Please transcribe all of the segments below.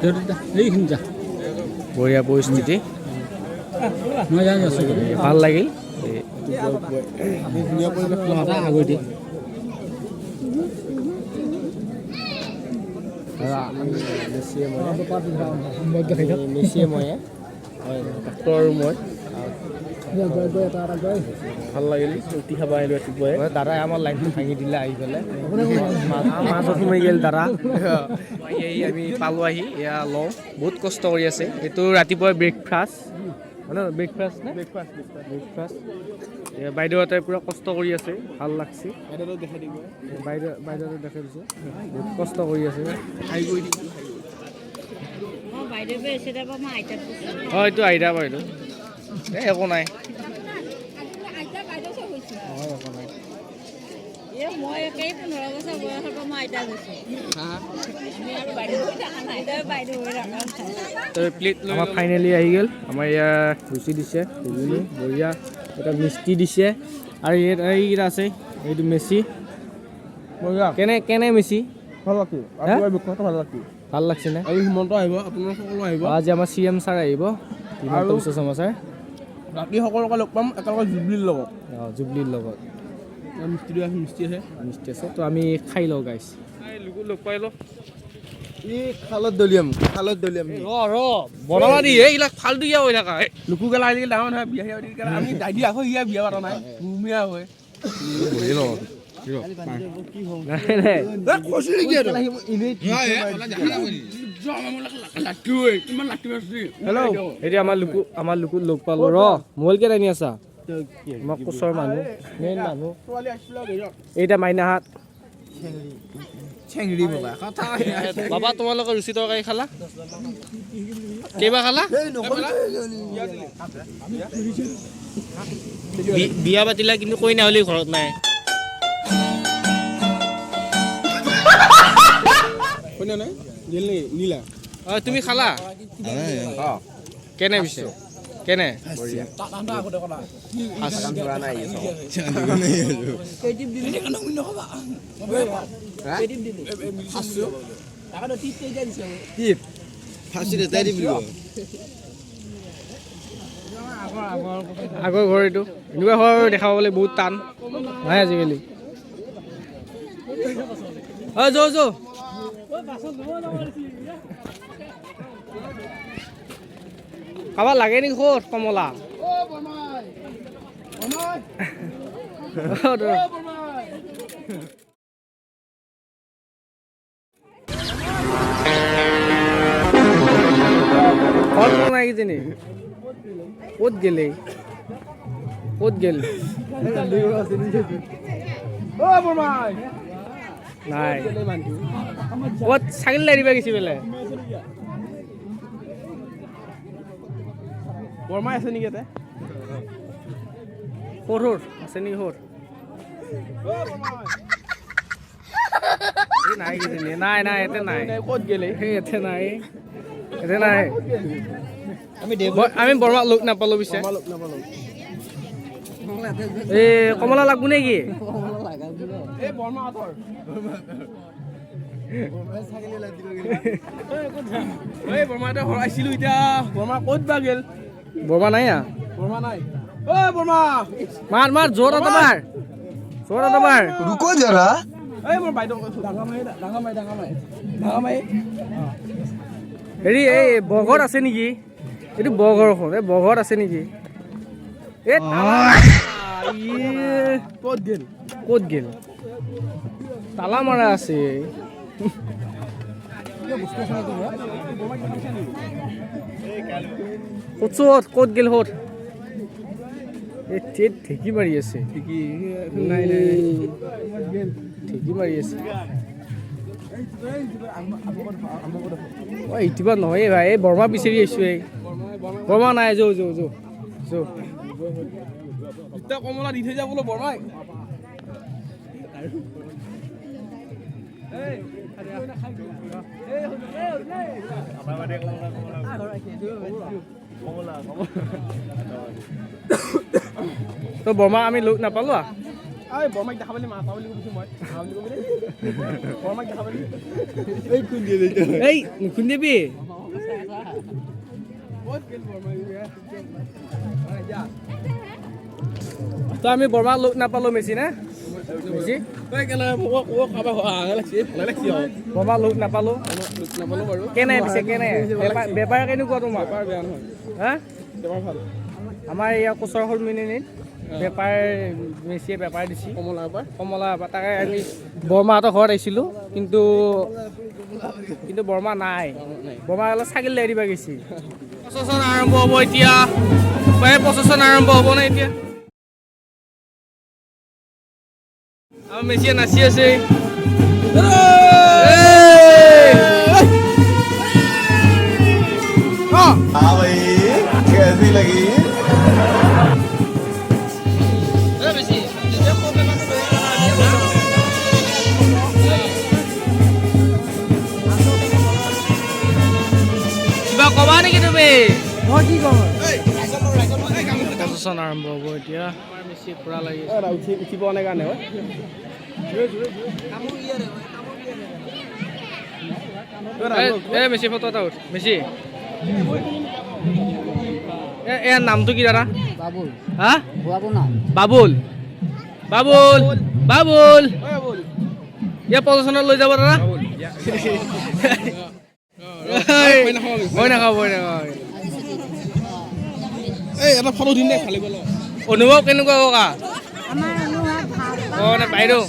এইখিনি যা। বঢ়িয়া পৰিস্থিতি। মই যাই আছোঁ। ভাল লাগিল। আগৈ দিয়ে। মেচিয়ে ময়ে ডাক্তৰ আৰু মই ভাল লাগিল। ৰুটি খাব আহিলোঁ ৰাতিপুৱাই। দাদাই আমাৰ লাইনটো ভাঙি দিলে আহি পেলাই, মাজত সোমাই গ'ল দাদা। আহি আমি পালোঁ, আহি এয়া লওঁ। বহুত কষ্ট কৰি আছে। এইটো ৰাতিপুৱা ব্ৰেকফাষ্ট হয় ন? ব্ৰেকফাষ্ট নে? ব্ৰেকফাষ্ট। এয়া বাইদেউহঁতে পূৰা কষ্ট কৰি আছে, ভাল লাগছে। বাইদেউহঁতে দেখাই দিছে, বহুত কষ্ট কৰি আছে। মই বাইদেৱে এছে, তাৰপৰা মই আইতাক কৈছোঁ। অঁ, এইটো আইতা বাইদেউ। এই একো নাই। আইতা বাইদেউ চব হৈছোঁ। অঁ, একো নাই। এই মই একেই 15 বছৰ বয়সৰ পৰা মই আইতা গৈছোঁ। আমি আৰু বাইদেউ হৈ থকা নাই, আইতা বাইদেউ হৈ থকা নাই। তই প্লেট লৈ। আমাৰ ফাইনেলি আহি গ'ল। আমাৰ ইয়াত ৰুচি দিছে, ঘুগুনি, বঢ়িয়া এটা মিষ্টি দিছে আৰু ইয়াত এইকেইটা আছে। এইটো মেচি কেনে কেনে মেচি? ভাল লাগছে। ৰাতিপুৱা ব্ৰেকফাষ্টটো ভাল লাগছে। ভাল লাগছে নে? আজি হিমন্ত আহিব, আপোনালোক সকলো আহিব। আজি আমাৰ চি এম ছাৰ আহিব, হিমন্ত বিশ্ব শৰ্মা ছাৰ। ৰাতি সকলোকে লগ পাম একেলগে জুবলিৰ লগত। অঁ, জুবলিৰ লগত। মিস্ত্ৰী আছে, মিস্ত্ৰী আছে। মিষ্টি আছে। তো আমি খাই লওঁ গাইছ। লগ পাই লওঁ। ই খালত দলিয়াম, খালত দলিয়াম। ৰ ৰ, বনাবা দি। এইবিলাক ফাল্টু কিয় হৈ থাকা? লুকু গেলা আজিকালি ডাঙৰ নহয়, বিয়া চিয়া পাতি গেলা। আমি দাদি আকৌ সিয়া বিয়া পাতা নাই, মুমিয়া হয়। নাই নাই। হেল্ল'। এতিয়া আমাৰ লুকু লগ পালো। ৰ, মোবাইল কেইটা আনি আছা? আমাৰ কোচৰ মানুহ, মেইন মানুহ। এইটা মাইনাহাত। চেংৰি বাবা কথা। বাবা, তোমালোকৰ ৰুচি তৰকাৰী খালা? কেইবা খালা? বিয়া পাতিলা কিন্তু কইনা হ'লে ঘৰত নাই। শুনা নাই গেল নেকি নীলা? অ, তুমি খালা কেনে পিছে কেনে? ফাঁচি দিব। আগৰ ঘৰ এইটো। এনেকুৱা ঘৰ দেখা পাবলৈ বহুত টান, নাই আজিকালি। অ, যৌ যৌ। কাৰোবাৰ লাগে নেকি? ক'ত কমলা? অ, দে। ঘৰত কোনো নাই কিজানি। ক'ত গেলে? ক'ত গেল? নাই। ক'ত ছাগলী লাৰিব গৈছি বোলে। বৰমাই আছে নেকি ইয়াতে? সৰ সৰ আছে নেকি? সৰ। এই নাই কিজানি। নাই নাই, ইয়াতে নাই। ক'ত গেলে? এই ইয়াতে নাই, ইয়াতে নাই। আমি বৰমাক লগ নাপালো পিছে। এই কমলা লাগব নেকি? এই বৰমা আঁতৰ। এই বৰমা এটা ঘৰ আহিছিলো, এতিয়া বৰমা ক'ত বা গেল? বৰমা নাই আ। বৰমা নাই। ঐ বৰমা! মাৰ মাৰ, জোৰ এটা মাৰ, জোৰ এটা মাৰ। ৰুকো জৰা। এই মোৰ বাইদেউ কৈছো, ডাঙৰ মাই, ডাঙৰ মাই, ডাঙৰ মাই, ডাঙৰ মাই। হেৰি, এই বঘৰ আছে নেকি? এইটো বঘৰখন, এই বঘৰ আছে নেকি? এই তালা, ইয়ে, ক'ত গেল? ক'ত গেল? তালা মাৰা আছে। ক'ত ক'ত গেল? ক'ত? এই ঠেত ঢেঁকী মাৰি আছে। ঠিকেই নাই নাই। ঢেঁকী মাৰি আছে। অ, ইটিবা নহয় ভাই। এই বৰমা বিচাৰি আহিছো। এই বৰমা নাই। যৌ যৌ যৌ যৌ। দুটা কমলা দি থৈ যাব বোলো বৰমাই। তো বৰমা আমি লগ নাপালো আ। এই বৰমাক দেখা পালি মা বুলি কৈছো মই, মা বুলি ক'বি, বৰমাক দেখা পালি। এই নুখুন্দিবি। তো আমি বৰমা লগ নাপালোঁ মেচি না মেচি বৰমা লগ নাপালোঁ। কেনে পিছে কেনে বেপাৰ কেনেকুৱা তোমাৰ? হা, আমাৰ ইয়াৰ কোচৰ সন্মিলনীত বেপাৰ মেচিয়ে বেপাৰ দিছে কমলা বেপাৰ। তাকে আমি বৰমাহঁতৰ ঘৰত আহিছিলোঁ, কিন্তু কিন্তু বৰমা নাই। বৰমা অলপ ছাগলী লৈ দিব গৈছে। প্ৰচেছন আৰম্ভ হ'ব এতিয়া, প্ৰায় প্ৰচেছন আৰম্ভ হ'ব নে এতিয়া? আমাৰ মেচিয়ে নাচি আছে। हाँ भाई, कैसी लगी? কিবা কবা নেকি তুমি? মই কি ক'ম? প্ৰচেছন আৰম্ভ হ'ব এতিয়া। আমাৰ মেচি পুৰা লাগি আছে। উঠি পোৱা নাই কাৰণে। এই মেচি ফটো এটা উঠ। মেচি, ইয়াৰ নামটো কি দাদা? বাবুল। হা, বাবুল। বাবুল, বাবুল, বাবুল। ইয়াৰ প্ৰচেছনত লৈ যাব দাদা। ভয় নাখাওঁ, ভয় নাখাওঁ। এই এটা ফটো দিম দে, ভালে গ'ল। অনুভৱ কেনেকুৱা ককা? আমাৰ অনুভৱ ভাল। অঁ, নে বাইদেউ?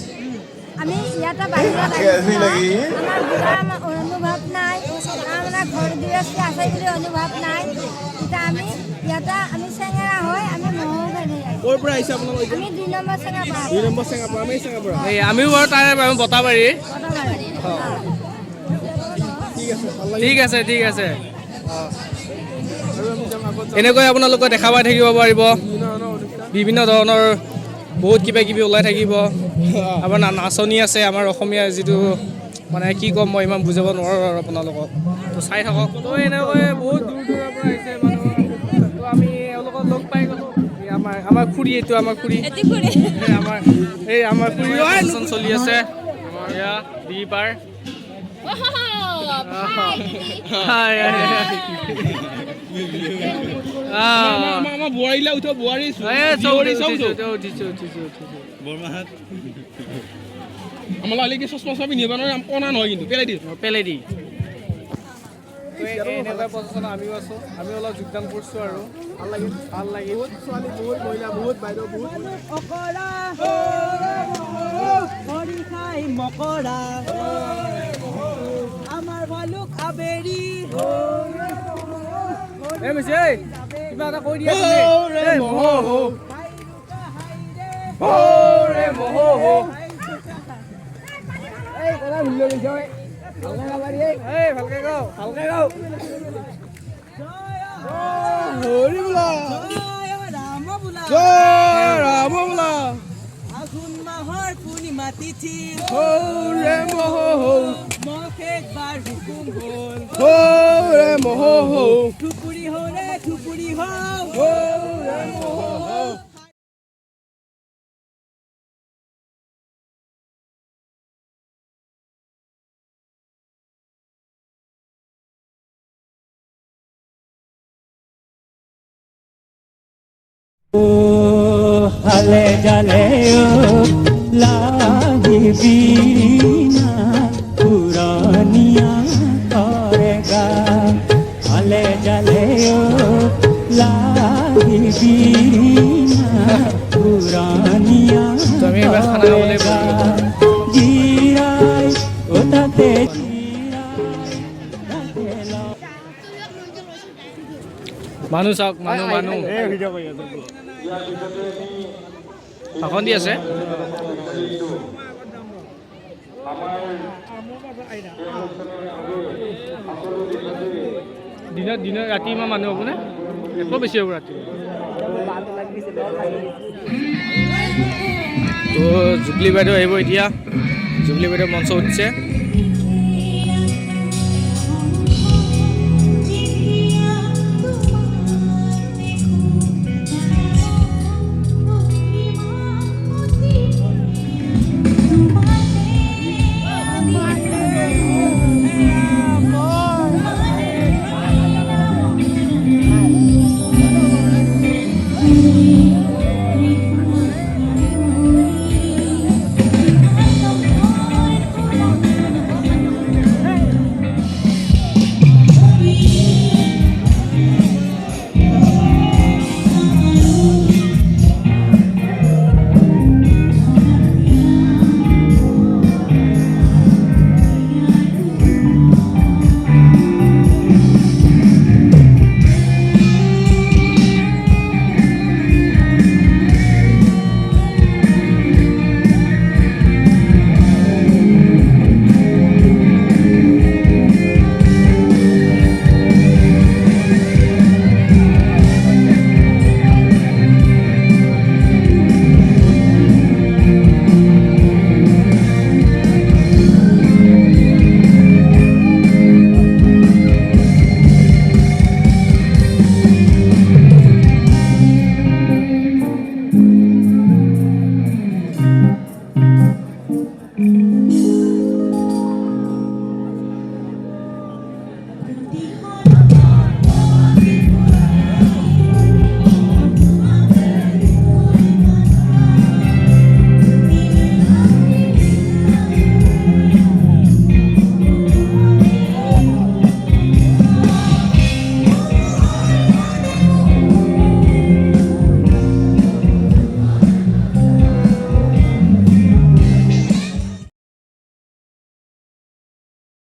আমি ইয়াতে বাহিৰত कैसी लगी? আমাৰ বুঢ়া আমাৰ অনুভৱ নাই, তাৰমানে ঘৰ গৃহস্থী আছে বুলি অনুভৱ নাই। এতিয়া আমি ইয়াতে আমি চেঙেৰা হৈ আমি মহো খেদি। ক'ৰ পৰা আহিছে আপোনালোক? আমি 2 নম্বৰ চেঙাপাৰা। 2 নম্বৰ চেঙাপাৰা। আমি চেঙাপাৰা। এই আমিও বাৰু তাৰে বতাবাৰী। ঠিক আছে, ঠিক আছে। এনেকৈ আপোনালোকে দেখা পাই থাকিব পাৰিব, বিভিন্ন ধৰণৰ বহুত কিবা কিবি ওলাই থাকিব। আমাৰ নাচনী আছে, আমাৰ অসমীয়া যিটো মানে কি ক'ম মই ইমান বুজাব নোৱাৰোঁ আৰু আপোনালোকক। তো চাই থাকক। তো এনেকৈ বহুত দূৰ দূৰৰ পৰা আহিছে মানুহ। তো আমি এওঁলোকক লগ পাই গ'লোঁ। এই আমাৰ আমাৰ খুৰী, এইটো আমাৰ খুৰী, এই আমাৰ এই আমাৰ খুৰী। চলি আছে এয়া দি পাৰ। আমাৰ বোৱাৰীলা উঠো, বোৱাৰী। আমাৰ লালি চশমা চশমা পিন্ধিব নোৱাৰে, কণা নহয় কিন্তু পেলাই দি পেলাই দি। এনেকুৱা প্ৰচেছনত আমিও আছোঁ, আমিও অলপ যোগদান কৰিছোঁ আৰু ভাল লাগিল, ভাল লাগিল। বহুত ছোৱালী, বহুত মহিলা, বহুত বাইদেউ, বহুত মকৰা আমাৰ ভালুক আবেৰি। এই মেচি, এই কিবা এটা কৈ দিয়া। ভালকে গাও, ভালকে গাও। হৰি বোলা, ৰাম বোলা, জয় ৰাম বোলা। আঘোণ মাহৰ পূৰ্ণিমা তিথি হৰে মহ মহেশবাৰ হুকুম হ'ল, হৰে মহ থুপুৰি হৰে থুপুৰি হৌ, হৰে মহ। হালে জালে লাগি বিনা পুৰানিয়া কৰেগা, হালে জালে লাগি বিনা পুৰানিয়া তো আমি এবাৰ খানা খাবলৈ জিরাই ও তাতে মানুহ চাওক, মানুহ মানুহ ভাষণ দি আছে। দিনত দিনত ৰাতি ইমান মানুহ হ'বনে? একো বেছি হ'ব ৰাতি। তো জুবলি বাইদেউ আহিব এতিয়া, জুবলি বাইদেউ মঞ্চ উঠিছে।